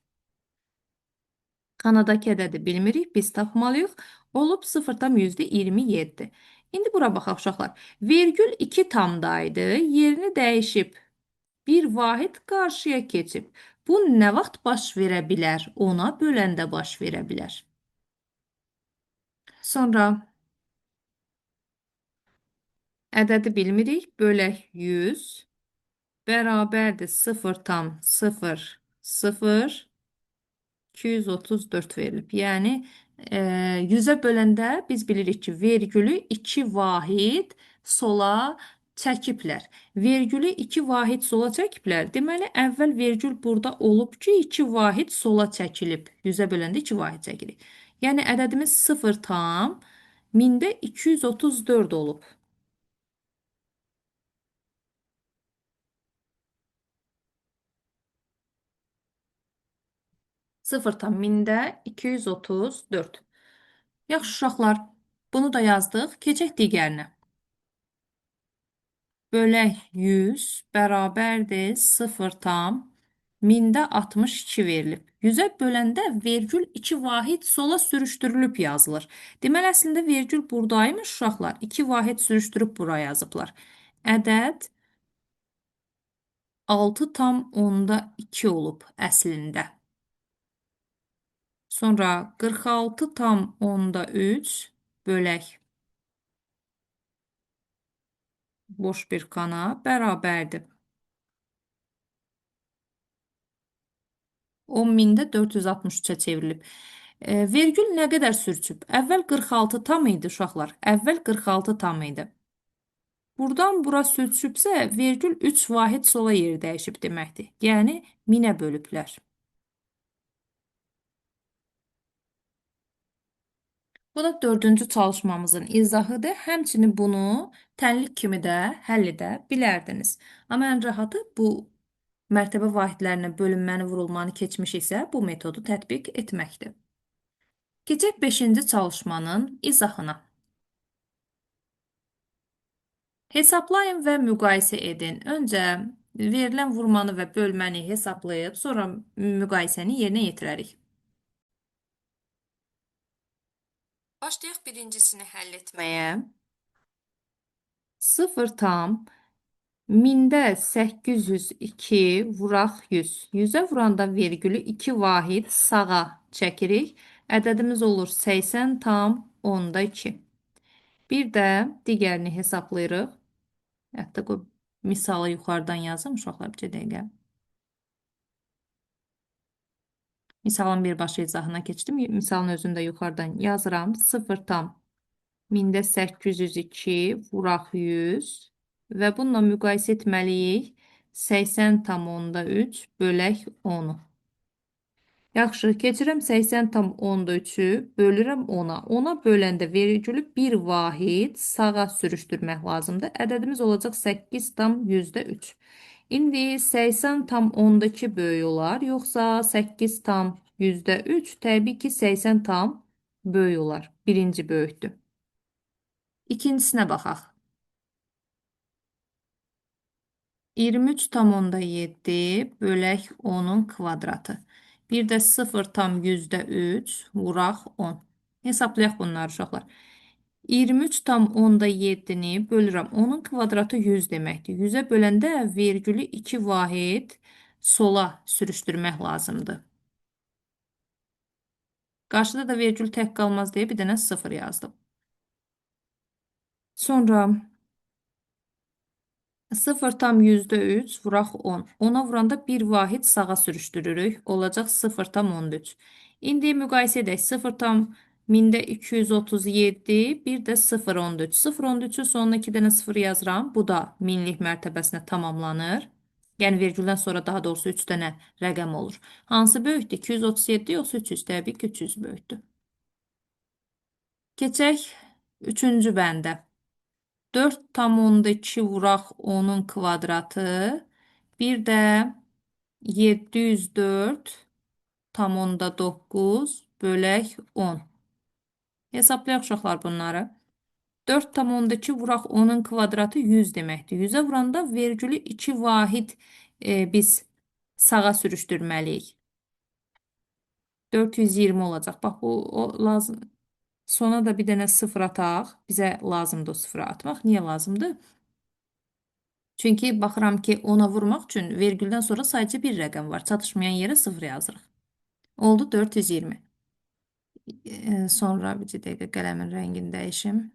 Xanadakı ədədi bilmirik, biz tapmalıyıq. Olub 0,27. İndi bura baxaq uşaqlar. Vergül 2 tamdaydı, yerini dəyişib. Bir vahid qarşıya keçib. Bu nə vaxt baş verə bilər? Ona böləndə baş verə bilər. Sonra ədədi bilmirik. Bölək 100 bərabərdir 0,00 234 verilib. Yəni, 100-ə böləndə biz bilirik ki, vergülü 2 vahid sola çəkiblər. Vergülü 2 vahid sola çəkiblər. Deməli, əvvəl vergül burada olub ki, 2 vahid sola çəkilib. 100-ə böləndə 2 vahid çəkilik. Yəni, ədədimiz 0 tam mində 234 olub. Sıfır tam mində 234. Yaxşı uşaqlar, bunu da yazdıq. Keçək digərinə. Bölək 100 bərabərdir 0 tam mində 62 verilib. 100-ə böləndə vergül 2 vahid sola sürüşdürülüb yazılır. Deməli, əslində vergül buradaymış uşaqlar. 2 vahid sürüşdürüb bura yazıblar. Ədəd 6,2 olub əslində. Sonra 46,3 bölək boş bir xana bərabərdir. 10 mində 463-ə çevrilib. Vergül nə qədər sürçüb? Əvvəl 46 tam idi uşaqlar. Əvvəl 46 tam idi. Buradan bura sürçübsə, vergül 3 vahid sola yer dəyişib deməkdir. Yəni, 1000-ə bölüblər. Bu da dördüncü çalışmamızın izahıdır. Həmçinin bunu tənlik kimi də həll edə bilərdiniz. Amma ən rahatı bu mərtəbə vahidlərinə bölünməni, vurulmanı keçmişiksə, bu metodu tətbiq etməkdir. Keçək beşinci çalışmanın izahına. Hesablayın və müqayisə edin. Öncə verilən vurmanı və bölməni hesablayıb, sonra müqayisəni yerinə yetirərik. Başlayaq birincisini həll etməyə. 0 tam mində 802 vuraq 100. 100-ə vuranda vergülü 2 vahid sağa çəkirik. Ədədimiz olur 80 tam onda 2. Bir də digərini hesablayırıq. Hətta qoy misalı yuxarıdan yazım uşaqlar bir dəqiqə. Misalın birbaşa izahına keçdim. Misalın özünü də yuxarıdan yazıram. 0 tam mində 802 vuraq 100 və bununla müqayisə etməliyik. 80 tam onda 3 bölək 10-u. Yaxşı, keçirəm 80 tam onda 3-ü, bölürəm 10-a. 10-a böləndə vergülü 1 vahid sağa sürüşdürmək lazımdır. Ədədimiz olacaq 8 tam yüzdə 3. İndi 80 tam onda 2 böyük olar, yoxsa 8 tam yüzdə 3, təbii ki 80 tam böyük olar. Birinci böyükdür. İkincisinə baxaq. 23 tam onda 7 bölək 10-un kvadratı. Bir də 0 tam yüzdə 3 vuraq 10. Hesablayaq bunları uşaqlar. 23 tam onda 7-ni bölürəm. 10-un kvadratı 100 deməkdir. 100-ə böləndə vergülü 2 vahid sola sürüşdürmək lazımdır. Qarşıda da vergül tək qalmaz deyə bir dənə 0 yazdım. Sonra 0 tam yüzdə 3 vuraq 10. 10-a vuranda 1 vahid sağa sürüşdürürük. Olacaq 0 tam onda 3. İndi müqayisə edək. 0 tam mində 237, bir də 0 onda 3. 0 onda 3-ün sonuna 2 dənə 0 yazıram. Bu da minlik mərtəbəsinə tamamlanır. Yəni vergüldən sonra daha doğrusu 3 dənə rəqəm olur. Hansı böyükdür? 237 yoxsa 300? Təbii ki, 300 böyükdür. Keçək 3-cü bəndə. 4 tam onda 2 vuraq 10-un kvadratı. Bir də 704 tam onda 9 bölək 10. Hesablayaq uşaqlar bunları. 4 tam onda 2 vuraq 10-un kvadratı 100 deməkdir. 100-ə vuranda vergülü 2 vahid biz sağa sürüşdürməliyik. 420 olacaq. Bax, bu o, lazım. Sona da bir dənə 0 ataq. Bizə lazımdır o 0 atmaq. Niyə lazımdır? Çünki baxıram ki, 10-a vurmaq üçün vergüldən sonra sadəcə bir rəqəm var. Çatışmayan yerə 0 yazırıq. Oldu 420. Sonra bir dəqiqə qələmin rəngini dəyişim.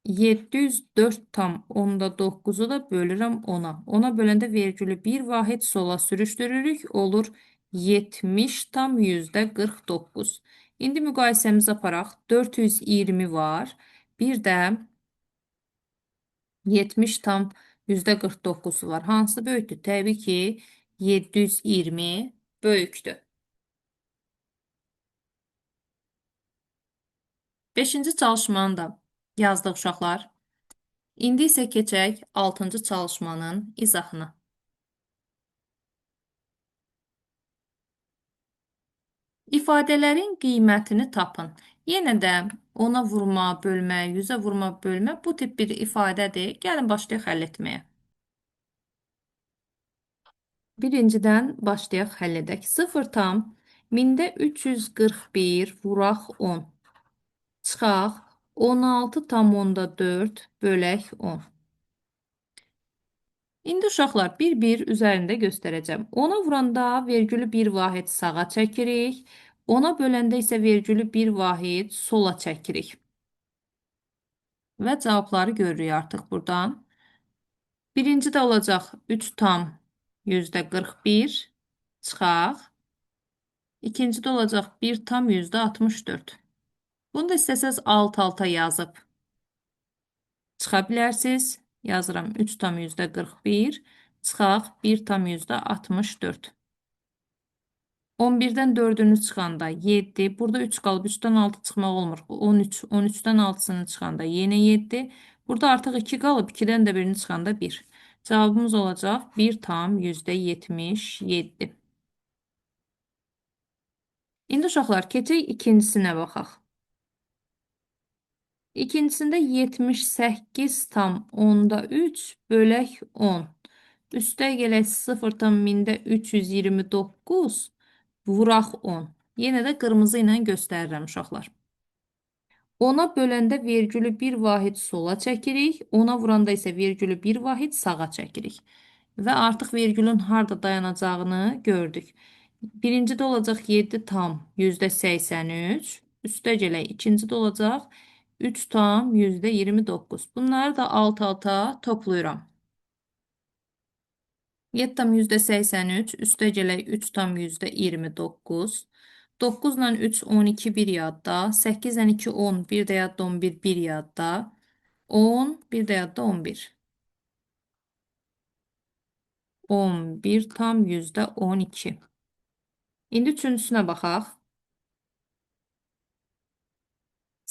704 tam onda 9-u da bölürəm 10-a. 10-a böləndə vergülü 1 vahid sola sürüşdürürük. Olur 70 tam yüzdə 49. İndi müqayisəmizi aparaq. 420 var. Bir də 70 tam yüzdə 49 var. Hansı böyükdür? Təbii ki, 720 böyükdür. Beşinci çalışmanı da yazdıq uşaqlar. İndi isə keçək 6-cı çalışmanın izahına. İfadələrin qiymətini tapın. Yenə də ona vurma, bölmə, 100-ə vurma, bölmə bu tip bir ifadədir. Gəlin başlayaq həll etməyə. Birincidən başlayaq həll edək. 0 tam mində 341 vuraq 10. Çıxaq 16 tam onda 4 bölək 10. İndi uşaqlar bir-bir üzərində göstərəcəm. 10-a vuranda vergülü 1 vahid sağa çəkirik. 10-a böləndə isə vergülü 1 vahid sola çəkirik. Və cavabları görürük artıq buradan. Birinci də olacaq 3 tam %41 çıxaq. İkincidə olacaq 1 tam %64. Bunu da istəsəz alt-alta yazıb çıxa bilərsiniz. Yazıram 3 tam %41 çıxaq 1 tam %64. 11-dən 4-ünü çıxanda 7. Burada 3 qalıb 3-dən 6 çıxmaq olmur. 13. 13-dən 6-sını çıxanda yenə 7. Burada artıq 2 qalıb 2-dən də birini çıxanda 1. Cavabımız olacaq 1 tam %77. İndi uşaqlar keçək ikincisinə baxaq. İkincisində 78 tam onda 3 bölək 10. Üstə gələk 0 tam mində 329 vuraq 10. Yenə də qırmızı ilə göstərirəm uşaqlar. 10-a böləndə vergülü 1 vahid sola çəkirik. 10-a vuranda isə vergülü 1 vahid sağa çəkirik. Və artıq vergülün harda dayanacağını gördük. Birincidə olacaq 7 tam %83. Üstə gələk ikincidə olacaq 3 tam %29. Bunları da alt-alta toplayıram. 7 tam %83, üstə gələk 3 tam %29. 9 ilə 3, 12, 1 yadda. 8 ilə 2, 10, 1 də yadda 11, 1 yadda. 10, 1 də yadda 11. 11 tam %12. İndi üçüncüsünə baxaq.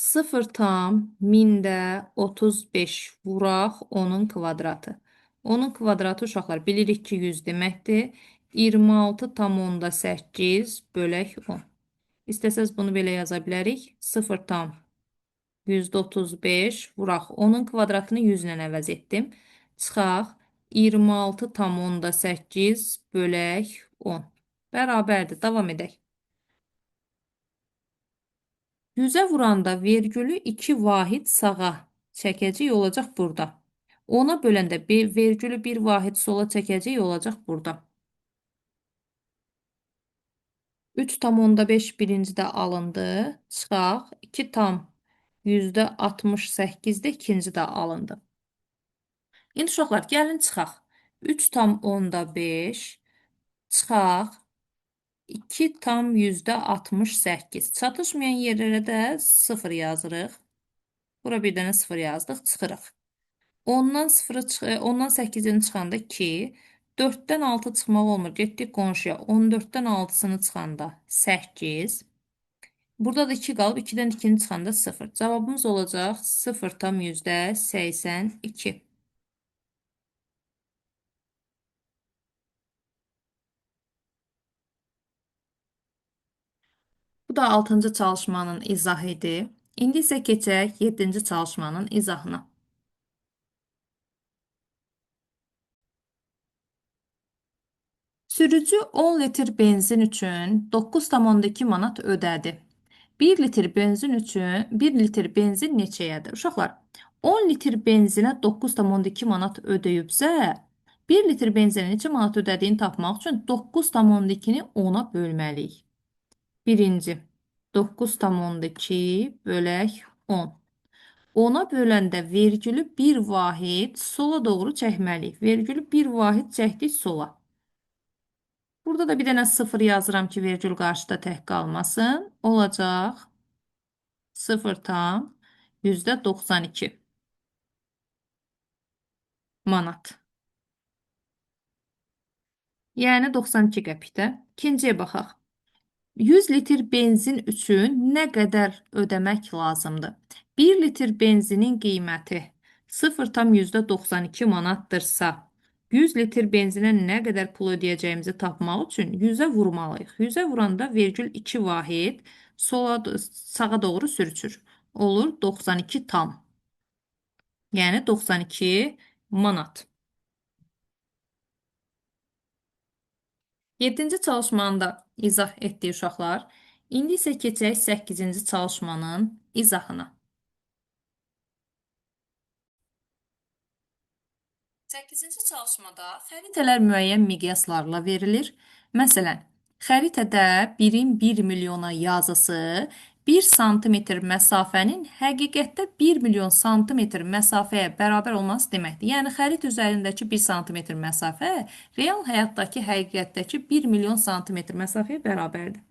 0 tam mində 35 vuraq 10-un kvadratı. 10-un kvadratı uşaqlar bilirik ki 100 deməkdir. 26 tam onda 8 bölək 10. İstəsəz bunu belə yaza bilərik. 0 tam %35 vuraq 10-un kvadratını 100 ilə əvəz etdim. Çıxaq 26 tam onda 8 bölək 10. Bərabərdir. Davam edək. 100-ə vuranda vergülü 2 vahid sağa çəkəcək olacaq burada. 10-a böləndə bir vergülü 1 vahid sola çəkəcək olacaq burada. 3 tam onda 5 birincidə alındı. Çıxaq. 2 tam %68 də ikincidə alındı. İndi uşaqlar gəlin çıxaq. 3 tam onda 5 çıxaq. 2 tam %68. Çatışmayan yerlərə də 0 yazırıq. Bura bir dənə 0 yazdıq, çıxırıq. 10-dan 0-ı 10-dan 8-ini çıxanda 2, 4-dən 6 çıxmaq olmur. Getdik qonşuya. 14-dən 6-sını çıxanda 8. Burada da 2 qalıb, 2-dən 2-ni çıxanda 0. Cavabımız olacaq 0 tam %82. Bu da 6-cı çalışmanın izahı idi. İndi isə keçək 7-ci çalışmanın izahına. Sürücü 10 litr benzin üçün 9,2 manat ödədi. 1 litr benzin üçün 1 litr benzin neçəyədir? Uşaqlar, 10 litr benzinə 9,2 manat ödəyibsə, 1 litr benzinə neçə manat ödədiyini tapmaq üçün 9,2-ni 10-a bölməliyik. Birinci, 9,2 bölək 10. 10-a böləndə vergülü 1 vahid sola doğru çəkməliyik. Vergülü 1 vahid çəkdik sola. Burada da bir dənə 0 yazıram ki, vergül qarşıda tək qalmasın. Olacaq 0 tam %92 manat. Yəni 92 qəpikdə. İkinciyə baxaq. 100 litr benzin üçün nə qədər ödəmək lazımdır? 1 litr benzinin qiyməti 0,92 manatdırsa, 100 litr benzinə nə qədər pul ödəyəcəyimizi tapmaq üçün 100-ə vurmalıyıq. 100-ə vuranda vergül 2 vahid sola, sağa doğru sürüşür. Olur 92 tam. Yəni 92 manat. 7-ci çalışmanı da izah etdik uşaqlar. İndi isə keçək 8-ci çalışmanın izahına. 8-ci çalışmada xəritələr müəyyən miqyaslarla verilir. Məsələn, xəritədə birin 1 milyona yazısı 1 santimetr məsafənin həqiqətdə 1 milyon santimetr məsafəyə bərabər olması deməkdir. Yəni, xəritə üzərindəki 1 santimetr məsafə real həyatdakı, həqiqətdəki 1 milyon santimetr məsafəyə bərabərdir.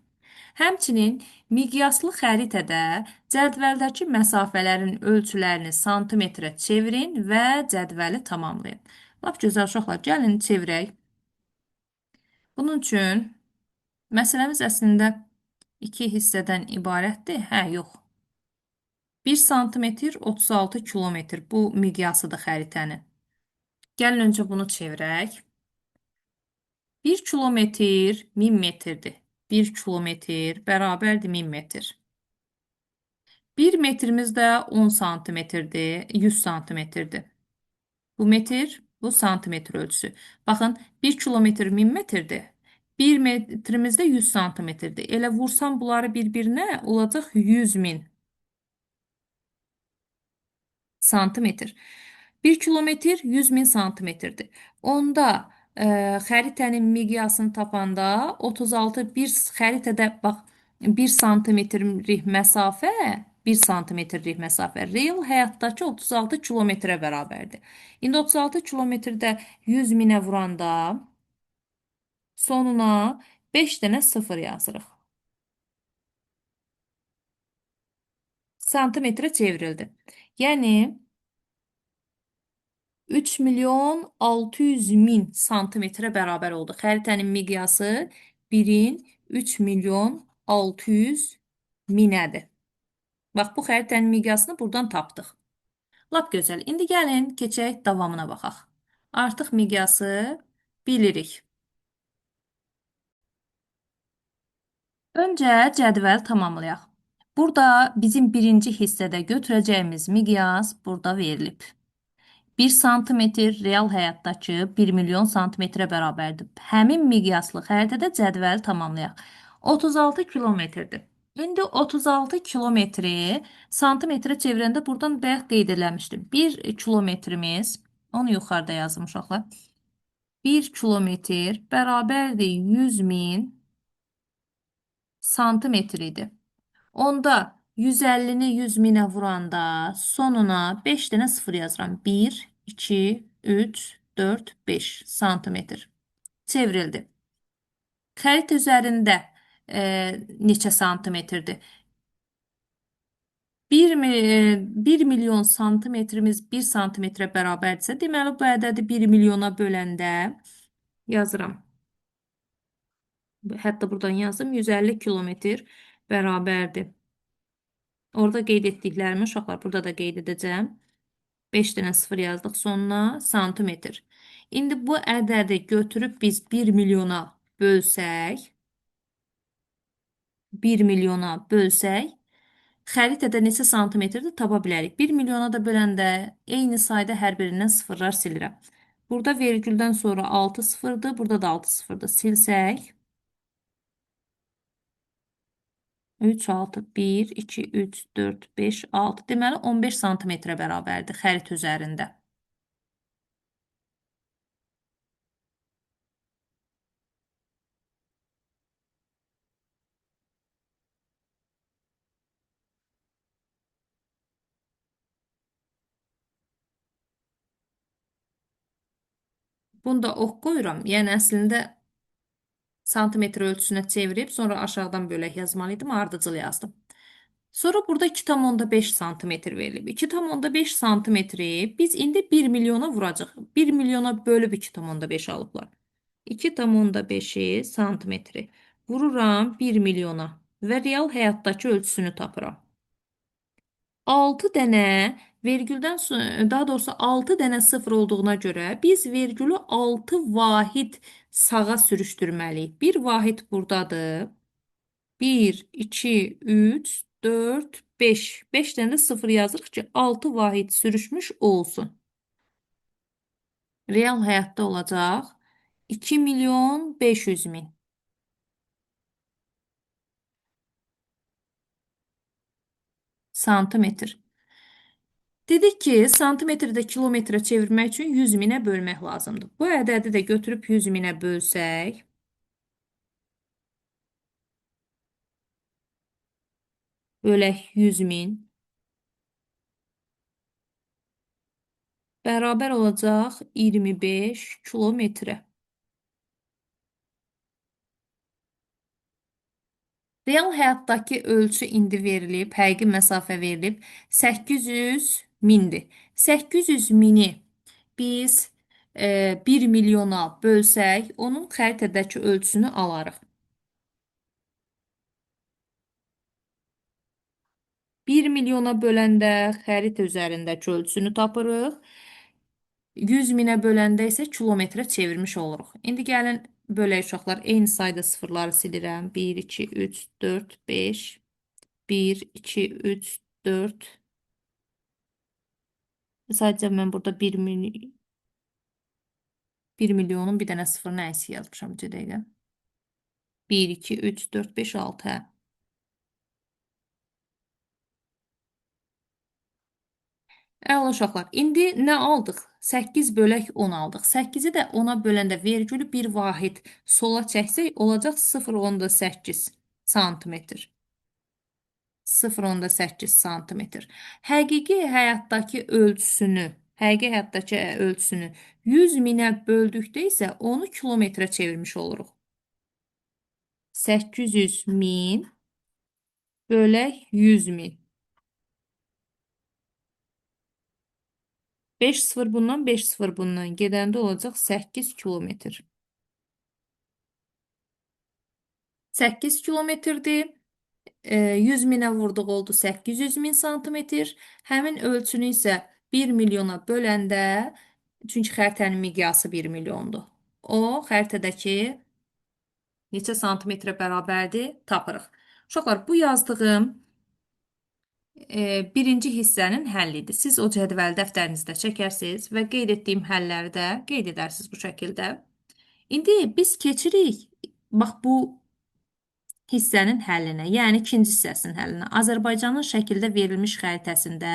Həmçinin miqyaslı xəritədə cədvəldəki məsafələrin ölçülərini santimetrə çevirin və cədvəli tamamlayın. Lap gözəl uşaqlar, gəlin çevirək. Bunun üçün məsələmiz əslində 2 hissədən ibarətdir. Hə, yox. 1 santimetr 36 kilometr. Bu miqyasıdır xəritənin. Gəlin öncə bunu çevirək. 1 kilometr 1000 metrdir. 1 kilometr bərabərdir 1000 metr. 1 metrimiz də 10 santimetrdir, 100 santimetrdir. Bu metr, bu santimetr ölçüsü. Baxın, 1 kilometr 1000 metrdir. 1 metrimiz də 100 santimetrdir. Elə vursam bunları bir-birinə olacaq 100 min santimetr. 1 kilometr 100 min santimetrdir. Onda xəritənin miqyasını tapanda 36 bir xəritədə bax 1 santimetrlik məsafə 1 santimetrlik məsafə real həyatdakı 36 kilometrə bərabərdir. İndi 36 kilometrdə 100 minə vuranda sonuna 5 dənə 0 yazırıq. Santimetrə çevrildi. Yəni 3 milyon 600 min santimetrə bərabər oldu. Xəritənin miqyası 1-in 3 milyon 600 minədir. Bax, bu xəritənin miqyasını buradan tapdıq. Lap gözəl. İndi gəlin, keçək davamına baxaq. Artıq miqyası bilirik. Öncə cədvəl tamamlayaq. Burada bizim birinci hissədə götürəcəyimiz miqyas burada verilib. 1 santimetr real həyatdakı 1 milyon santimetrə bərabərdir. Həmin miqyaslı xəritədə cədvəli tamamlayaq. 36 kilometrdir. İndi 36 kilometri santimetrə çevirəndə buradan bayaq qeyd eləmişdim. 1 kilometrimiz, onu yuxarıda yazdım uşaqlar. 1 kilometr bərabərdir 100 min santimetr idi. Onda 150-ni 100 minə vuranda sonuna 5 dənə 0 yazıram. 1, 2, 3, 4, 5 santimetr. Çevrildi. Xəritə üzərində neçə santimetrdir? 1 milyon santimetrimiz 1 santimetrə bərabərdirsə, deməli bu ədədi 1 milyona böləndə yazıram. Hətta buradan yazdım, 150 kilometr bərabərdir. Orada qeyd etdiklərimi uşaqlar burada da qeyd edəcəm. 5 dənə 0 yazdıq sonuna santimetr. İndi bu ədədi götürüb biz 1 milyona bölsək, 1 milyona bölsək, xəritədə neçə santimetrdir tapa bilərik. 1 milyona da böləndə eyni sayda hər birindən sıfırlar silirəm. Burada vergüldən sonra 6 sıfırdır, burada da 6 sıfırdır. Silsək, 3, 6, 1, 2, 3, 4, 5, 6. Deməli, 15 santimetrə bərabərdir xəritə üzərində. Bunu da ox qoyuram. Yəni, əslində santimetr ölçüsünə çevirib, sonra aşağıdan bölək yazmalıydım, ardıcıl yazdım. Sonra burada 2,5 santimetr verilib. 2,5 santimetri biz indi 1 milyona vuracaq. 1 milyona bölüb 2,5 alıblar. 2,5-i santimetri vururam 1 milyona və real həyatdakı ölçüsünü tapıram. 6 dənə vergüldən daha doğrusu 6 dənə sıfır olduğuna görə biz vergülü 6 vahid sağa sürüşdürməliyik. 1 vahid buradadır. 1, 2, 3, 4, 5. 5 dənə də sıfır yazırıq ki, 6 vahid sürüşmüş olsun. Real həyatda olacaq 2 milyon 500 min santimetr. Dedik ki, santimetri də kilometrə çevirmək üçün 100 minə bölmək lazımdır. Bu ədədi də götürüb 100 minə bölsək, Bölək 100 min bərabər olacaq 25 kilometrə. Real həyatdakı ölçü indi verilib, həqiqi məsafə verilib 800 mindir. 800 mini biz 1 milyona bölsək, onun xəritədəki ölçüsünü alarıq. 1 milyona böləndə xəritə üzərindəki ölçüsünü tapırıq. 100 minə böləndə isə kilometrə çevirmiş oluruq. İndi gəlin bölək uşaqlar. Eyni sayda sıfırları silirəm. 1, 2, 3, 4, 5. 1, 2, 3, 4. Sadəcə mən burada 1 milyonun bir dənə sıfırını əksik yazmışam. Bir dəqiqə. 1, 2, 3, 4, 5, 6. Hə. Əla uşaqlar, indi nə aldıq? 8 bölək 10 aldıq. 8-i də 10-a böləndə vergülü bir vahid sola çəksək olacaq 0,8 santimetr. 0,8 santimetr. Həqiqi həyatdakı ölçüsünü, həqiqi həyatdakı ölçüsünü 100 minə böldükdə isə onu kilometrə çevirmiş oluruq. 800 min bölək 100 min. 5 sıfır bundan, 5 sıfır bundan gedəndə olacaq 8 kilometr. 8 kilometrdir. 100 minə vurduq oldu 800 min santimetr. Həmin ölçünü isə 1 milyona böləndə, çünki xəritənin miqyası 1 milyondur. O, xəritədəki neçə santimetrə bərabərdir, tapırıq. Uşaqlar, bu yazdığım birinci hissənin həlli idi. Siz o cədvəli dəftərinizdə çəkərsiniz və qeyd etdiyim həlləri də qeyd edərsiniz bu şəkildə. İndi biz keçirik, bax bu hissənin həllinə, yəni ikinci hissəsinin həllinə. Azərbaycanın şəkildə verilmiş xəritəsində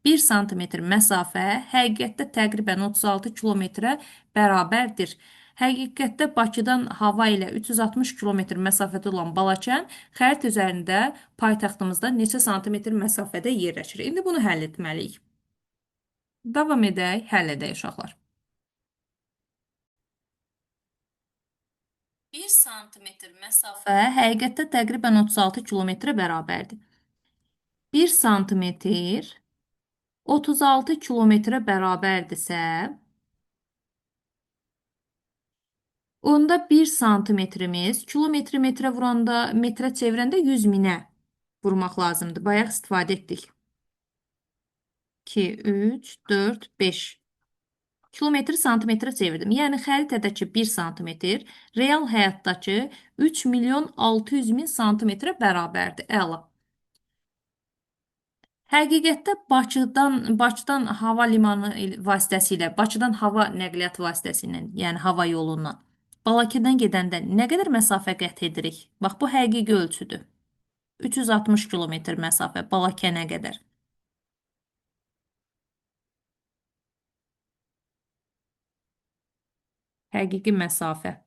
1 santimetr məsafə həqiqətdə təqribən 36 kilometrə bərabərdir. Həqiqətdə Bakıdan hava ilə 360 kilometr məsafədə olan Balakən xəritə üzərində paytaxtımızda neçə santimetr məsafədə yerləşir? İndi bunu həll etməliyik. Davam edək, həll edək uşaqlar. 1 santimetr məsafə həqiqətdə təqribən 36 kilometrə bərabərdir. 1 santimetr 36 kilometrə bərabərdirsə, onda 1 santimetrimiz kilometri metrə vuranda, metrə çevirəndə 100 minə vurmaq lazımdır. Bayaq istifadə etdik. 2, 3, 4, 5. Kilometri santimetrə çevirdim. Yəni xəritədəki 1 santimetr real həyatdakı 3 milyon 600 min santimetrə bərabərdir. Əla. Həqiqətdə Bakıdan hava limanı vasitəsilə, Bakıdan hava nəqliyyat vasitəsilə, yəni hava yolundan Balakədən gedəndə nə qədər məsafə qət edirik? Bax, bu həqiqi ölçüdür. 360 kilometr məsafə Balakənə qədər. Həqiqi məsafə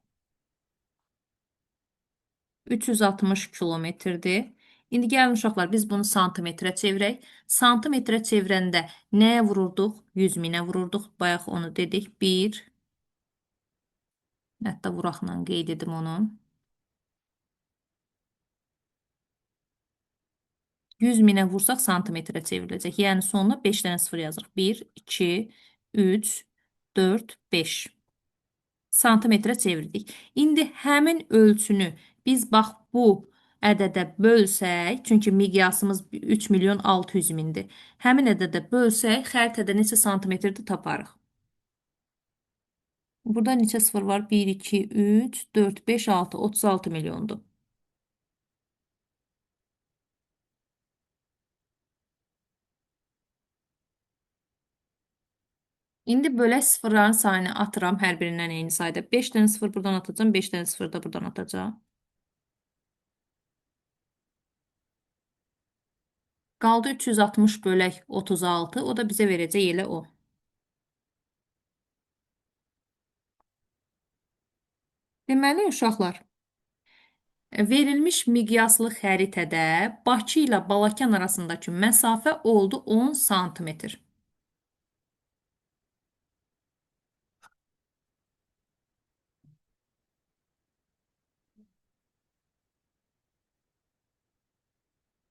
360 kilometrdir. İndi gəlin uşaqlar, biz bunu santimetrə çevirək. Santimetrə çevirəndə nəyə vururduq? 100 minə vururduq. Bayaq onu dedik. 1, hətta vuraqla qeyd edim onu. 100 minə vursaq santimetrə çevriləcək. Yəni sonuna 5 dənə sıfır yazırıq. 1, 2, 3, 4, 5. Santimetrə çevirdik. İndi həmin ölçünü biz bax bu ədədə bölsək, çünki miqyasımız 3 milyon 600 mindir. Həmin ədədə bölsək, xəritədə neçə santimetrdir taparıq. Burada neçə sıfır var? 1, 2, 3, 4, 5, 6, 36 milyondur. İndi bölək sıfırların sayını atıram hər birindən eyni sayda. 5 dənə sıfır buradan atacağam, 5 dənə sıfır da buradan atacağam. Qaldı 360 bölək 36, o da bizə verəcək elə o. Deməli, uşaqlar, Verilmiş miqyaslı xəritədə Bakı ilə Balakən arasındakı məsafə oldu 10 santimetr.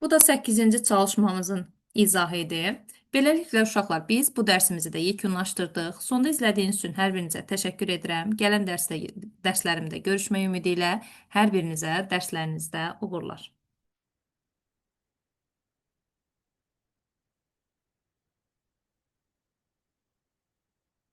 Bu da 8-ci çalışmamızın izahı idi. Beləliklə uşaqlar, biz bu dərsimizi də yekunlaşdırdıq. Sonda izlədiyiniz üçün hər birinizə təşəkkür edirəm. Gələn dərslərimdə görüşmək ümidi ilə hər birinizə dərslərinizdə uğurlar.